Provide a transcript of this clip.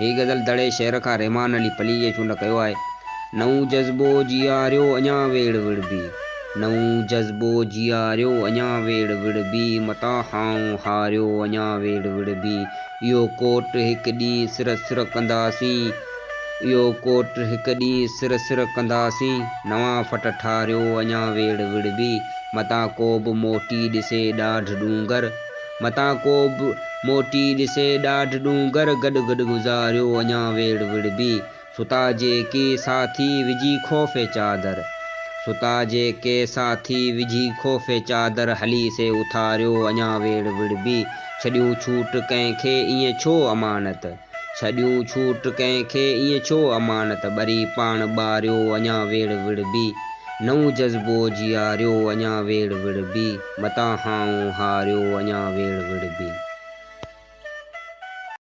هي غزل دڙي شهر کان رحمان علي پليجي چونڊ ڪيو آهي. نئون جذبو جياريو اڃا ويڙهه وڙهبي. نئون جذبو جياريو اڃا ويڙهه وڙهبي، متان هانء هاريو اڃا ويڙهه وڙهبي. اهو ڪوٽ هڪ ڏينهن سر سر ڪنداسين، اهو ڪوٽ هڪ ڏينهن سر سر ڪنداسين، نوان ڦٽ ٺاريو اڃا ويڙهه وڙهبي. متان ڪو به موٽي ڏسي ڏاڍ ڏونگر، متان ڪو به موٽي ڏسي ڏاڍ ڏونگر، گڏ گڏ گذاريو اڃا ويڙهه وڙهبي. ستا جيڪي ساٿي وجهي خوف چادر، ستا جيڪي ساٿي وجهي خوف چادر، هلي سي اٿاريو اڃا ويڙهه وڙهبي. ڇڏيون ڇوٽ ڪنهن کي ائين ڇو امانت، ڇڏيون ڇوٽ ڪنهن کي ائين ڇو امانت، ٻري پاڻ ٻاريو اڃا ويڙهه وڙهبي. نئون جذبو جياريو اڃا ويڙهه وڙهبي، متان هانء هاريو اڃا ويڙهه وڙهبي.